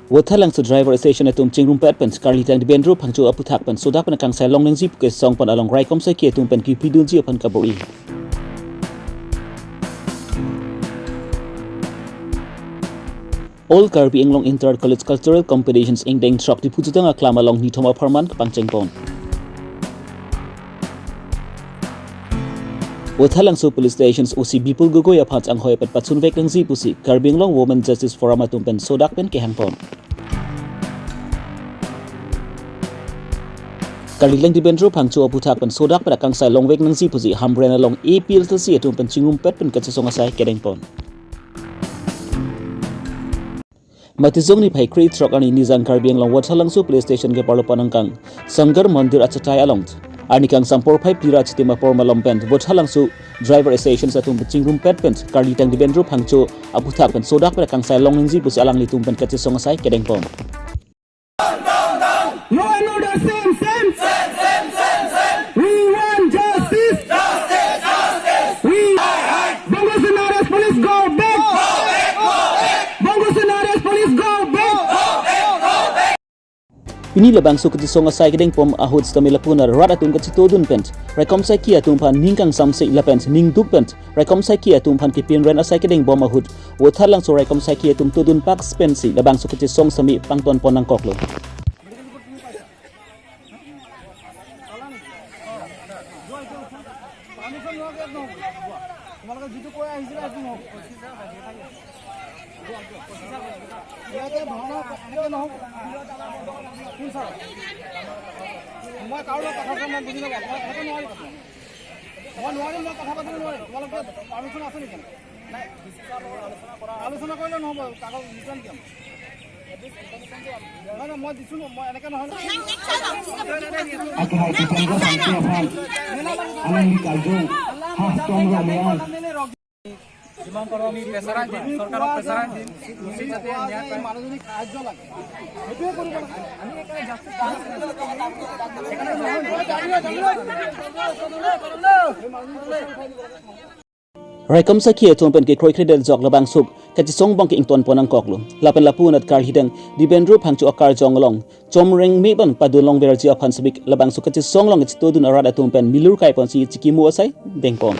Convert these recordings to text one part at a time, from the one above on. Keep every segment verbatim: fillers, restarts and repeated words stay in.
Vothatlangso Driver Association atum chingrumpet pen Karlitang Dibendra Phangcho aputhak pen sodak pen akangsai longnangji pu kesong pon along raikom saiki atum pen kipidunji aphan kabor-i. All Karbi Anglong Inter College Cultural Competitions ingdeng throk Diphu Jutang aklam along nithom apharman kepangcheng pon. Vothatlangso Police Stations O C Bipul Gogoi aphan anghoi pen pachunvek nangji pusi Karbi Anglong Women Justice Forum atum pen sodak pen kehang pon. Karlitang Dibendra Phangcho aputhak pen sodak pen akangsai longvek nangji pusi Hamren along A P L T C atum pen chingrumpet pen kachesong asai kedeng pon. Matijong niphai kre throk arni nijang Karbi Anglong Vothatlangso Police Station keparlo pon angkang Sangar Mandir achatai along arni kangsam porphai phli ra chitim apor malom pen Vothatlangso Driver Association atum chingrumpet pen Karlitang Dibendra Phangcho aputhak pen sodak pen akangsai longnangji pusi alanglitum pen kachesong asai kedeng pon. Law and order same, same. Same, same, same, same. We want justice. Justice, justice. We Bongo Sena arrest police go back. Go back, go back. Bongo Sena arrest police go back. Go back, go back. Pini labangso kachesong asai kedeng pon ahut sitame lapuan rat atum kachitodun pen raikom saiki atum aphan ning kangsamse lapen ning duk pen raikom saiki atum aphan kipinren asai kedeng pon ahut Vothatlangso raikom saiki atum todun pak pensi labangso kachesong sitame pangton pon nangkoklo. তোমালোকে যিটো কৈ আহিছিলা, সেইটো নহ'ব। ইয়াতে ভাওনা এনেকে নহ'ব। কোন ছাৰ? মই কাৰো লগত কথা পাতিব, মই বুজি নাপাওঁ। মই কথা নোৱাৰিম। মই নোৱাৰিম, মই কথা পাতিব নোৱাৰিম। তোমালোকে পাৰ্মিশ্যন আছে নেকি? নাই, ডি চি ছাৰৰ লগত আলোচনা কৰা। আলোচনা কৰিলে নহ'ব, কাগজ ৰিটাৰ্ণ দিয়ক। নহয়, নহয়, মই দিছোঁ, মই এনেকে নহয়। Akehai kepeng ko tangte aphan alangli karju ha tong ram ya. যিমান পাৰোঁ আমি প্ৰেছাৰ দিম, চৰকাৰক প্ৰেছাৰ দিম, উচিত যাতে ন্যায় পায়। মানুহজনীক সাহায্য লাগে, সেইটোৱে কৰিব লাগে। আমি একেবাৰে জাষ্টিছ পাম। Raikom saiki atum pen kekroikre det jok labangso kachesong abang ke ington pon nangkoklo. Lapen lapu anat Karlitang Dibendra Phangcho akarjong along chomreng me abang padun longverji aphan sibik labangso kachesong along kachitodun arat atum pen milur kai ponsi chikimo asai deng pon.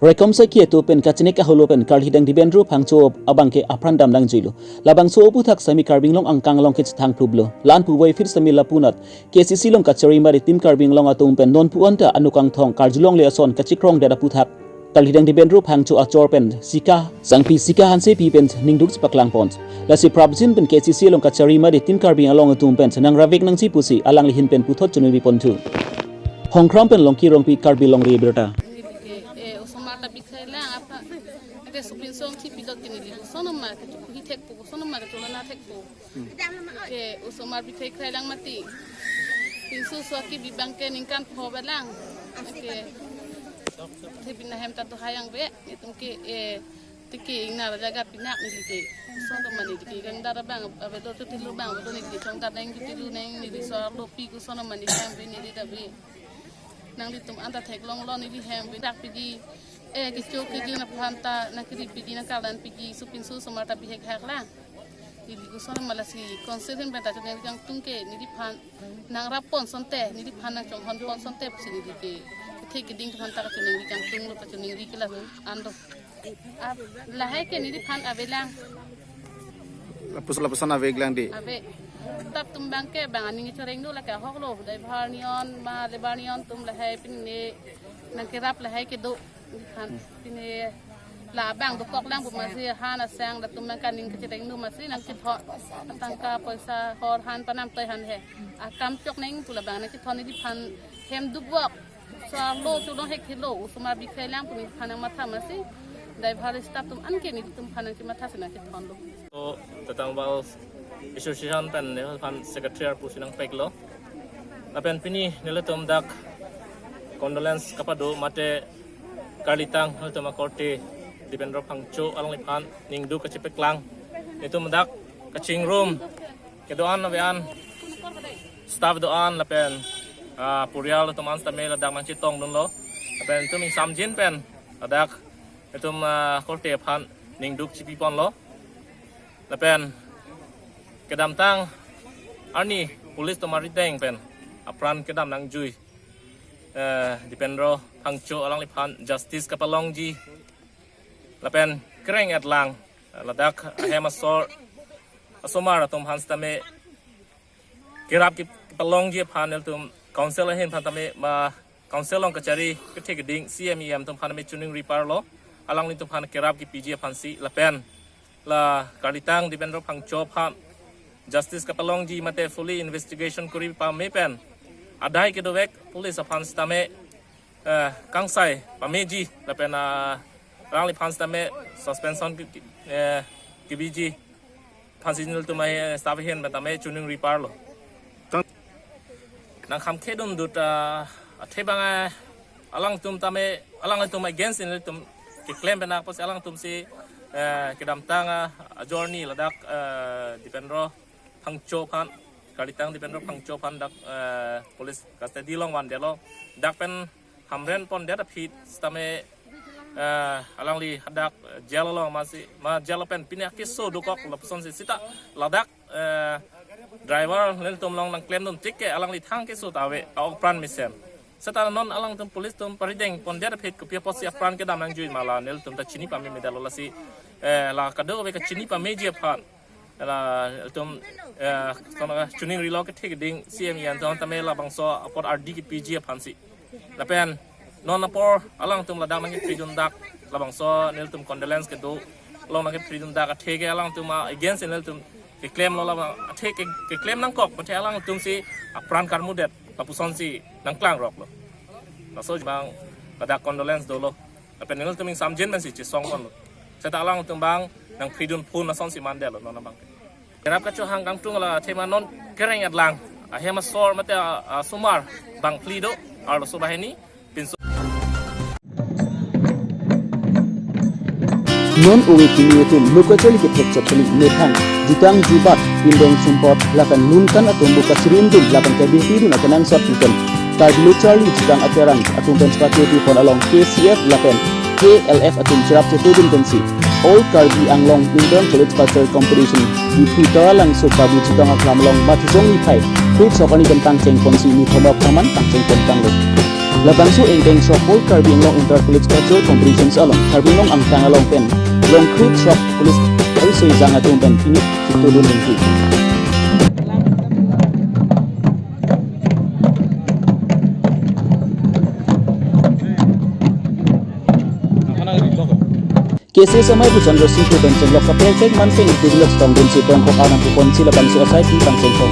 Raikom saiki atum pen kachinek aholo pen Karlitang Dibendra Phangcho abang ke apran dam nangjuilo. Labangso aputhak sitame Karbi Anglong angkang along kechethang pluplo. La-an puvoiphit sitame lapu anat K C C along kachari mari Team Karbi Anglong atum pen non pu anta anukangthong karjulongle ason kachikrong det aputhak Karlitang Dibendra Phangcho achor pen Sika Sangpi Sika Hansepi pen ningduk chepaklang pon. Lasi prapjin pen K C C along kachari mari Team Karbi Anglong atum pen nangrapvek nangji pusi alangli ahin pen puthot chunwi ponthu. Hongkram pen Longki Rongpi, Karbi Longri Abirta. Neli ke, eh, osomar ta bikhai lang apa. Ate supin song thi pidot ke neli. Osomar ke chukuhi thekpo, osomar ke cholona thekpo. Ke osomar bikhai khrai lang mati. Pinso so ke bibang ke ningkan pho belang. Ke. Te pina hem ta do hayang be. Itum ke, eh, tiki ingna jaga pinak neli ke. Osomar mani tiki gangdar abang, avedo chuti lo abang, avedo neli ke chongdar neng chuti lo neng neli so arlo pi ko osomar mani hem be neli ta be. Nanglitum anta theklonglo neli hem bedak pidi, eh, kecho kejun aphan ta, nangkiri pidi, nangkarlan pidi, supinso osomar ta bihek hak lang. Neli ko osomar lasi concession pen ta choneng kangtung ke neliphan nangrap pon asonte, neliphan nangchonghon pon asonte pusi neli ke. Kethe keding aphan ta kachoneng kangtunglo, kachoneng ke laso an do. Ab-, lahai ke neliphan avelang. Lapus lapuson ave lang dei. Ave. Staff atum abang ke abang aning choreng do, lake ahok lo. Driver nion ma labour nion atum lahai pine nangkerap lahai kedo. Nephan pine labang dokok lang pu masi han asang latum abang ke aning kachoreng do masi nangkethon. Tangka poisa hor han panam toi han he. Akam chok neng pu labang nangkethon neliphan hem dukvok. Sa lo chudong hek thilo, osomar bikhai lang pu nephan nangmatha masi, driver staff atum anke netum aphan nangchematha si nangkethon lo. So, Tatang Bal Association pen nephan secretary arpu si nangpeklo. Lapen pini nelitum dak condolence kapado mate Karlitang nelitum akorte Dipendra Phangcho alangliphan ningduk kachepeklang. Netum dak kachingrum kedo-an ave-an, staff do-an lapen ah, purial atum an sitame ladak nangchetongdunlo. Lapen itum ingsamjin pen ladak itum, ah, korte aphan ningduk chipiponlo. Lapen kedamtang arni police atum arideng pen apran kedam nangjui, eh, Dipendra Phangcho alangliphan justice kapalongji. Lapen kereng-et lang, eh, ladak ahem asor asomar atum aphan sitame kerap kep-, kepalongji aphan nelitum council ahin aphan tame ma council along kachari kethe keding C M E M atum aphan tame choningri parlo, alanglitum aphan kerap kepiji aphansi. Lapen la karlitang Dipendra Phangcho aphan justice kapalongji mate fully investigation kori pame pen adai kedovek police aphan sitame, eh, kangsai pameji lapen, ah, alangliphan sitame suspension ke, ke, eh, kepiji aphansi nelitum ahin, staff ahin pen tame choningri parlo. Tang- Nangkhamkhedun dut, ah, athe bang, ah, alangtum tame, alangtum against nelitum keklem pen apotsi alangtum si, eh, kedamtang, ah, ajoine ladak, eh, Dipendra Phangcho aphan, karlitang Dipendra Phangcho aphan dak, eh, police custody along vandetlo. Dak pen hamren pondet aphi sitame, eh, alangli hadak, eh, jail along masi, ma jail pen pine keso dokok lapusonsi sita ladak, eh, driver nelitum along nangklemdun tik ke alangli thang keso ta ave, a-ok apran mesen. Seta non alangtum police atum parideng pondet aphi kopi apotsi apran kedam nangjui ma la nelitum ta chini pamemedetlo lasi, eh, la kadokave kachini pameji aphan la itum, eh, sona choningrilo kethe keding C M E M atum tame labangso apot ardi kepiji aphansi. Lapen non apor alangtum ladak nangkephridun dak labangso nelitum condolence kedo along nangkephridun dak athe ke alangtum against nelitum keklemlo, labang athe ke, keklem nangkok mate alangtum si apran karmudet lapusonsi nangklangroklo. Laso bang ladak condolence dolo. Lapen nelitum ingsamjin pensi chesongponlo. Seta alangtum bang nangphridun phun asonsi mandetlo non abang. Kerap kachohang kangtung la athema non kereng-et lang ahem asor mate, ah, ah, asomar bangphli do arloso banghini pinso. Non ove kimi atum lo kacharli kethek chot kali methang jutang jubat pindeng sumpot lapen lunkan atum bo kachirimdun lapen kebihpidun akenangsot pen Karbi Lo Charli Jutang Akerang atum pen chepate pipon along K C F lapen K L F atum cherap chetudun pensi All Karbi Anglong Inter College Cultural Competition Diphu Taralangso Karbi Jutang Aklam along Matijong niphai kre-chok arni pen pangchengponsi nithom apharman pangchengpon tanglo. Labangso engkeng chok All Karbi Anglong Inter College Cultural Competitions along Karbi Anglong angtang along pen long kre-chok Police Arisoi Jang atum pen pini chitudun lingki. K C S amei pu Chandra Sing pu pen chenglok kaprek prek man pen itu dilok tong dun si pengkok anam pu ponsi labangso asai pi pangchengpon.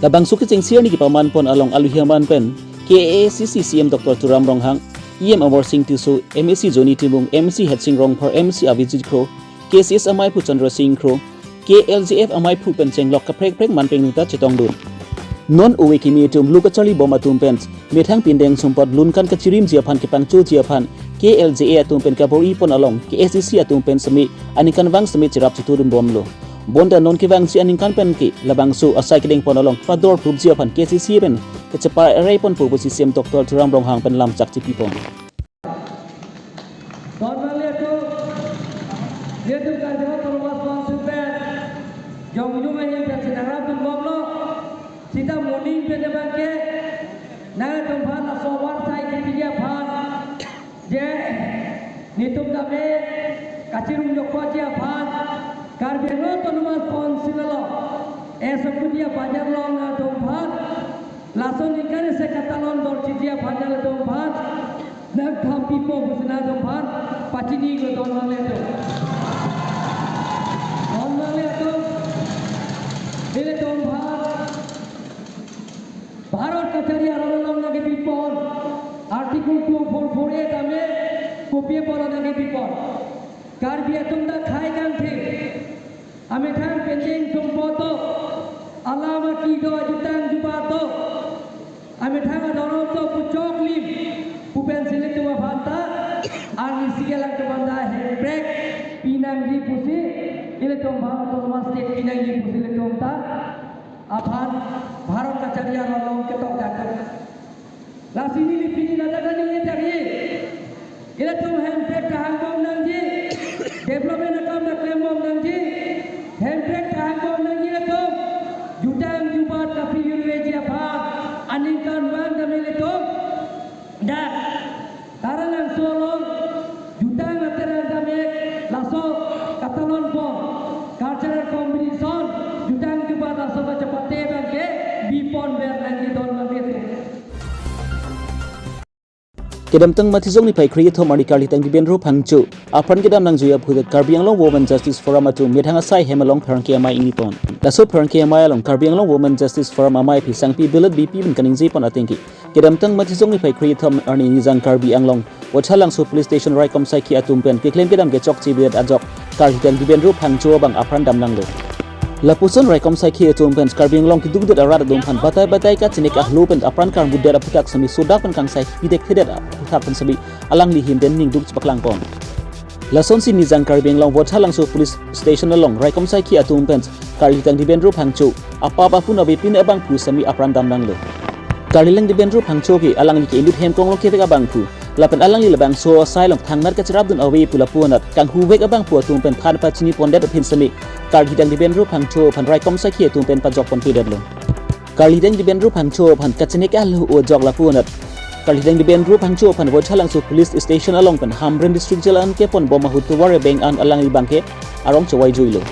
Labangso kechengsi arni kepamanpon along aluhi aman pen K A A C C C M Doctor Tuliram Ronghang, E M Amarsing Tisso, M A C Johnny Timung, M C Headsing Rongphar, M C Abhijit Kro, K C S amei pu Chandra Sing Kro, K L J F amei pu pen chenglok kaprek prek man pen ningta chetongdun. Non ove kimi atum lo kacharlibom atum pen methang pindeng sumpot lunkan kachirimji aphan kepangchoji aphan K L J A atum pen kabor-ipon along K S D C atum pen semi aningkanvang semi cherap chitudunbomlo. Bonta non kevangji aningkan pen ke labangso asai kedengpon along pador prupji aphan K C C pen kachepar eraiponpo pusi C M Doctor Tuliram Ronghang pen lamchak chipipon. Don mali atum, nelitum Karbi Anglong Autonomous Council pen jongjung ahin pen sinarap dun bomlo. Sita moning pen abangke nangtum aphan laso war sai kepiji aphan je nelitum tame kachirung jokpaji aphan Karbi Anglong Autonomous Council along S O P D a bajar along nangtum aphan laso aningkan isi katalon dorchiji aphan nangtum aphan nangkhampipo pusi nangtum aphan pachini ko don mali atum. Don mali atum, nelitum aphan Bharat kachari aron along nangkepipon Article two four four A tame kopi apot nangkepipon. Karbi atum ta khei kangthir. Amethang pindeng sumpot do, alam aki do, jutang jubat do. Amethang adhorom do, puchok lim, Pensi ilitum aphan ta, arnisi kelang kebanda hemprek pinangji pusi, ilitum aphan Autonomous State pinangji pusi ilitum ta aphan Bharat kachari along ketok jaket. Lasi neli pini ladak kali ini tadi, ilitum hemprek ta hangbom nangji, development akam ta klembom nangji, hemprek ta hangbom nangji ilitum, jutang jubat kapajirveji aphan, aningkanvang kami ilitum dak Taralangso along jutang aterang kami laso katalon pon, cultural competition, jutang jubat laso kachepate abangke bipon ver nangji don mabit. Kedamtang Matijong niphai kre-ithom arni Karlidang Dibenru Phangcho apran kedam nangjui aphuthak Karbi Anglong Women Justice Forum atum methang asai hem along pherangke amei ingni pon. Laso pherangke amei along Karbi Anglong Women Justice Forum amei aphi Sangpi Bilet Beypi pen kaningje pon atengke, kedamtang Matijong niphai kre-ithom arni Nijang Karbi Anglong Vothatlangso Police Station raikom saikhi atum pen keklem kedam kechokche bidet ajok Karlidang Dibenru Phangcho abang apran dam nanglo. Lapuson raikom saikhi atum pen Karbi Anglong keduk det arat atum aphan batai batai kachenek ahlo pen apran karmutdet aphuthak semi sodak pen kangsai pidek thedet aphuthak pen semi alangli ahin pen ningduk chepaklang pon. Lasonsi Nijang Karbi Anglong Vothatlangso Police Station along raikom saikhi atum pen Karlidang Dibenru Phangcho apap apun avepin abangphu semi apran dam nanglo. Karlidang Dibenru Phangcho ke alangli ke inut hem konglok kevek abangphu, lapen alangli labangso asai along thangnat kacherapdun ave pu lapu anat kanghuvek abangphu atum pen than pachini pondet aphi semi Karlidang Dibenru Phangcho aphan raikom saikhi atum pen pajok pon pidetlo. Karlidang Dibenru Phangcho aphan kachenek ahlo ajok lapu anat Karlidang Dibenru Phangcho aphan Vothatlangso Police Station along pen Hamren District Jail an kepon bom ahut tovar ebeng an alangli abangke arong chowai juilo.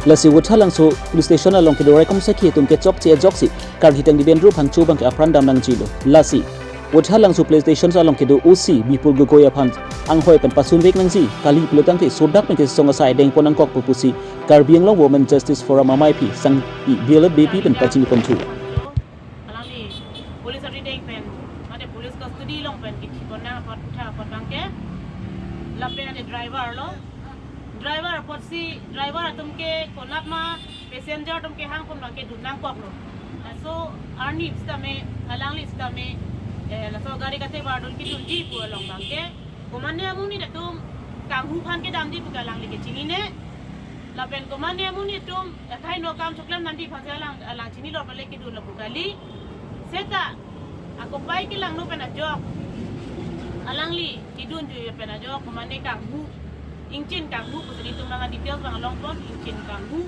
Lasi Vothatlangso Police Station along kedo raikom saikhi atum kechokche ajoksi Karlidang Dibenru Phangcho abangke apran dam nangjuilo. Lasi Vothatlangso Police Station along kedo O C Bipul Gogoi aphan anghoi pen pasunvek nangji kali pulotangte sodak pen kesong asai dengpon nangkok pu pusi Karbi Anglong Women Justice Forum amei aphi Sangpi Bilet Beypi pen pachini ponthu. Alangli police arideng pen, mate police custody along pen kithi pon nang apot utha apot abangke, lapen ade driver lo. Driver apotsi, driver atum ke konat ma passenger atum kehang pon abangke dun nangkoklo. Laso arni sitame, alangli sitame, eh, laso gari kate bardun kedunji pu along abangke, komatne amonit atum kanghu aphan kedamji pu ke alangli ke chinine. Lapen komatne amonit atum athai no kam choklem damji aphansi alang, alang chinilo pale kedunlo pu kali. Seta akopai kelangno pen ajok, alangli kedunji pen ajok komatne kanghu, ingchin kanghu pusi nelitum abang details abang long pon, ingchin kanghu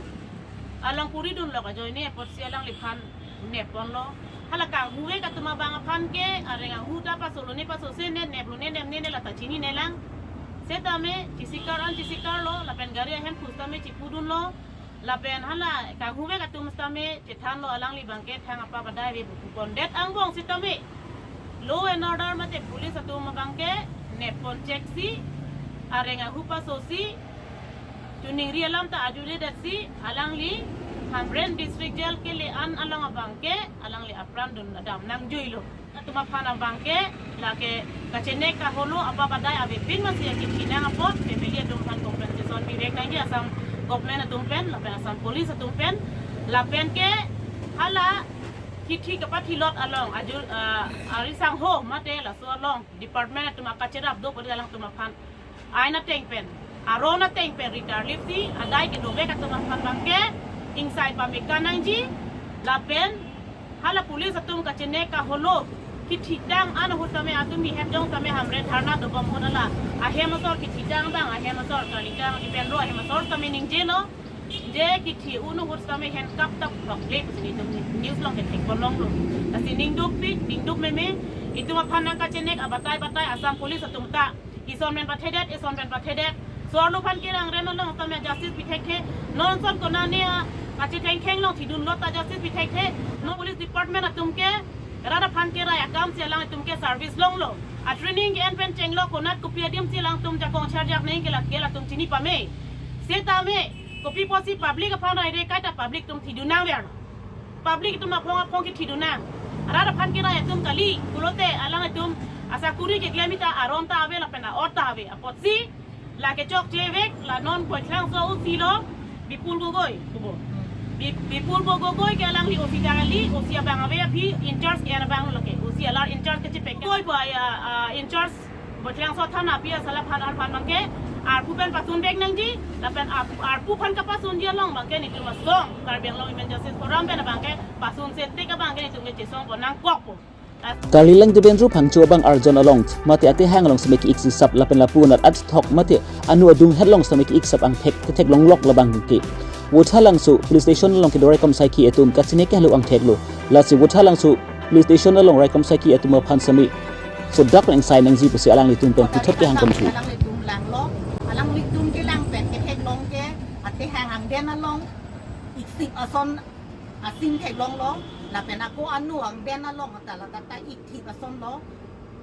along puri dunlok ajoine apotsi alangliphan nep ponlo. Hala kanghuvek atum abang aphan ke areng ahu ta pasolo ne pasose ne, neplo ne nemne ne lata chinine lang. Setame chesikar an chesikarlo, lapen gari ahemphu sitame chipudunlo. Lapen hala kanghuvek atum sitame chethanlo, alangli abangke thang apap adai ave pu pondet angbong sitame law and order mate police atum abangke nep pon cheksi, areng ahu pasosi, choningri alam ta ajuledetsi alangli Hamren District Jail kele an along abangke alangli apran dun dam nangjuilo. Atum aphan abangke lake kachenek kaholo apap adai avepin masi akithi nang apot family atum aphan compensation pivek nangji Assam government atum pen lapen Assam police atum pen, lapen ke hala kithi kapathilot along ajul, ah, ari sangho mate laso along department atum akacherap do pori alangtum aphan ain ateng pen, aron ateng pen ritar lipsi adai kedovek atum aphan abangke ingsai pameka nangji. Lapen hala police atum kachenek kaholo kithitang an ahut tame atum mi het jong tame Hamren dharna dobom ahut hala ahem asor kithitang abang, ahem asor kalitang Dibenru ahem asor tame ningjelo. Je kithi un ahut tame handcuff ta thokle pusi nelitum news along kethek pon longlo. Lasi ningdukpik, ningduk meme, itum aphan nangkachenek abatai batai Assam police atum ta ison pen pathedet, ison pen pathedet. Sorlo aphan kerang rem along tame justice pithekthe. Non son konane a, kachethengkheng along thidunlo ta justice pithekthe. Non police department atum ke rat aphan kerai akamsi alangtum ke service longlo. A training ke-en pen chenglo, konat kopi adimsi alangtum jakong charjak neng ke la, ke latum chini pame. Setame kopi pusi public aphan raire kaita public atum thidun nangver. Public atum aphong aphong kethidun nang. Rat aphan kerai atum kali, pulote alangtum asakuri keklem ta aron ta ave lapen a-ot ta ave. Apotsi lake chokchevek, la non Vothatlangso O C lo, Bipul Gogoi, kubo. Bi-, Bipul Bo Gogoi ke alangli O C ta kali, O C abang ave aphi, in charge ke abang lo ke. O C alar in charge ke Koi ba ya, ah, in charge Bothelangso thana P S alaphan arphan abangke arpu pen pasun vek nangji, lapen arpu, arpu aphan kapasunji along abangke nelitum asong Karbi Anglong Women Justice Forum pen abangke pasunse tik abangke nelitum kachesong pon nangkokpo. Karlileng Debendro Phangcho abang arjon along mate atehang along seme ki-ik sisap lapen lapu anat athok mate anu adung hetlong seme ki-ik sap angthek ketheklonglok labangke Vothatlangso police station along kedo raikom saiki atum kachine kehalo angtheklo. Lasi Vothatlangso police station along raikom saiki atum aphan seme sodak pen angsai nangji pusi alanglitum pen puthot kehang konthu. Alanglitum langlo, alanglitum kelang pen ketheklong ke atehang angden along ik sip ason asin theklonglo, lapen ako anu angden along ta ladak ta ik thip asonlo.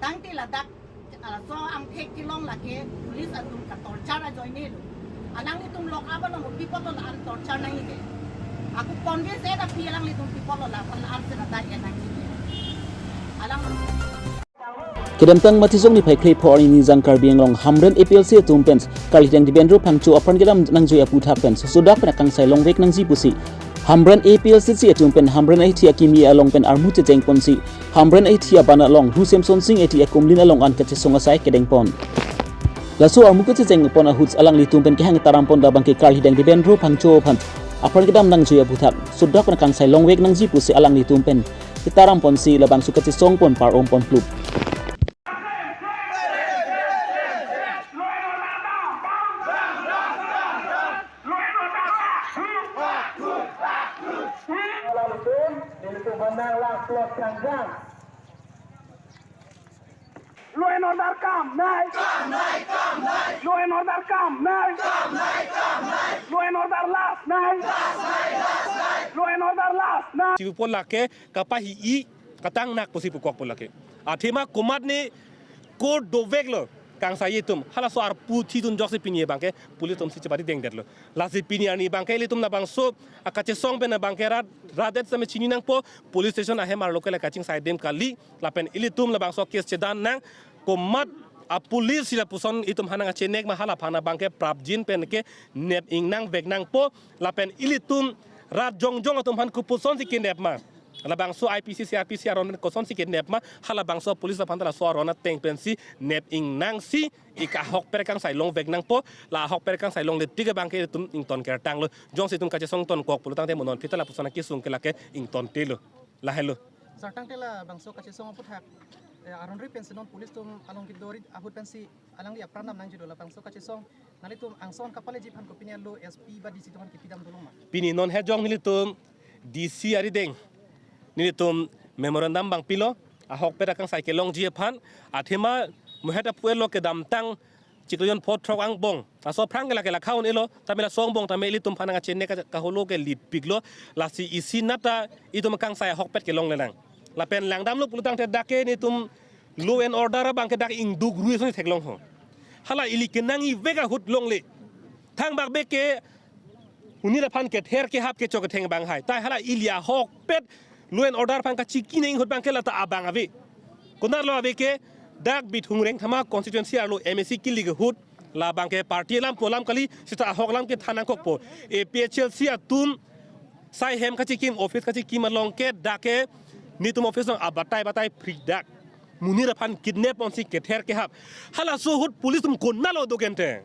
Tangte ladak, ah, so angthek kelong lake police atum ka-torture ajoinelo. Alanglitum lock up along pi apotlo la-an torture nangji ke. Ako convince-et aphi alanglitum pi apotlo la-an, la-an sena dari nangji ke. Alang Kedamtang Matijong niphai kre pho arni nijang Karbi Anglong Hamren A P L C atum pen Karlileng Debendro Phangcho apran kedam nangjui aphuthak pen sodak pen akangsai longvek nangji pusi Hamren A P L C C atum pen Hamren ahithi akimi along pen armu checheng ponsi Hamren ahithi aban along Ru Semson Sing eti akumlin along an kachesong asai kedeng pon. Laso armu kachecheng pon ahut alanglitum pen kehang taram pon labangke Karlileng Debendro Phangcho aphan apran kedam nangjui aphuthak sodak pen akangsai longvek nangji pusi alanglitum pen ketaram ponsi labangso kachesong pon par-om pon plup. Law and order kam nai. Kam nai, kam nai. Law and order kam nai. Kam nai, kam nai. Law and order last nai. Last nai, last nai. Law and order last nai. Sipu lake kapahi-i katang nak pusi pukok pu lake. Athema komatne ko doveklo kangsai atum. Halaso arpu thidun ajoksi pini abangke police atumsi chepari dengdetlo. Lasi pini arni abangke ilitum labangso akachesong pen abangke rat, rat det seme chini nangpo, police station ahem arlo ke la kachingsai dem kali, lapen ilitum labangso case chedan nang, komat apolice si lapuson itum aphan nangkachenek ma halaphan abangke prapjin pen ke nep-ing nangvek nangpo, lapen ilitum rat jongjong atum aphan kopusonsi kenep ma. Labangso I P C, C R P C aron pen kosonsi kenep ma, halabangso police aphan ta laso aron ateng pensi nep-ing nangsi ik ahokpet akangsai longvek nangpo, la ahokpet akangsai longle tik abangke itum ington kertanglo, jongsi itum kachesong tonkok pulo tangte mo non aphi ta lapuson akesung ke lake ingtontelo. Lahelo. Sir, tangte labangso kachesong aphuthak, eh, aron ri pensi non police atum along kedo ri ahut pensi alangli apran dam nangjuilo, labangso kachesong nanglitum angsong kapaleji aphan kopine lo S P ba D C atum aphan kipi dam dolo ma? Pini non hejong nelitum D C arideng nelitum memorandum abang pilo, ahokpet akangsai kelongji aphan, athema mohet apu elo kedamtang chiklo jon pho throk angbong, laso aphrang ke lake lakha un-elo, tame laso angbong tame ilitum aphan nangkachenek ka, kaholo ke lipiklo, lasi isi nata itum akangsai ahokpet kelongle nang. Lapen langdamlo pulo tangte dak ke nelitum law and order abangke dak ingduk rui ason theklong ho. Hala ili kenangji vek ahut longle. Thangbak be ke monit aphan kether kehap kechok ketheng abang hai. Tai hala ili ahokpet law and order aphan kachiki neng ahut abangke lata abang ave. Konatlo ave ke dak Bithung Rengthama constituency arlo M A C kilik ahut labangke party alam pu alam kali, seta ahok alam kethan nangkokpo. A P H L C atum sai hem kachikim, office kachikim along ke dak ke nelitum office along abatai batai phrik dak. Monit aphan kidnap ponsi kether kehap. Halaso ahut police atum konatlo do kente?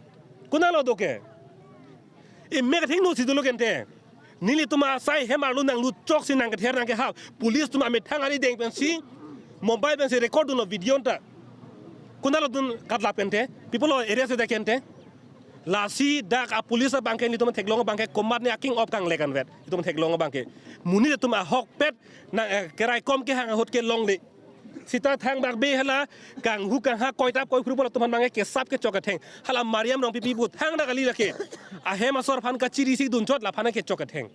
Konatlo do ke? Imek thengno si dolo kente? Nelitum asai hem arlo nanglut choksi nangkether nangkehap, police atum amethang arideng pensi mobile pensi record dunlo video ta. Konatlo dun katla pente? Pi apotlo arrest det kente? Lasi dak apolice abangke nelitum theklong abangke komatne aking op kangle kanvet. Itum theklong abangke monit atum ahokpet nang, eh, keraikom kehang ahut kelongle. Seta thangbak be hala kanghu kangha koitap koiphru pulo atum aphan abangke kesap kechok ketheng. Hala Mariam Rongpipi pu thangta kali lake. Ahem asor aphan kachiri si dunchot laphan kechok ketheng.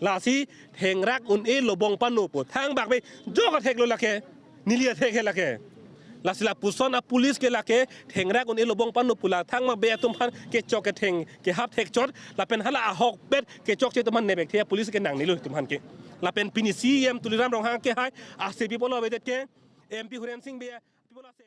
Lasi thengrak un-e lobong pano pu thangbak be jok atheklo lake. Neli athek he lake. Lasi lapuson apolice ke lake thengrak un-e lobong pano pu la thangbak be atum aphan kechok ketheng kehap thekchot, lapen hala ahokpet kechokche atum aphan nepek the apolice ke nangnelo itum aphan ke. Lapen pini C E M Tuliram Ronghang ke hai, ase pi apotlo avedet ke, M P Horen Sing Bey, pi apotlo ase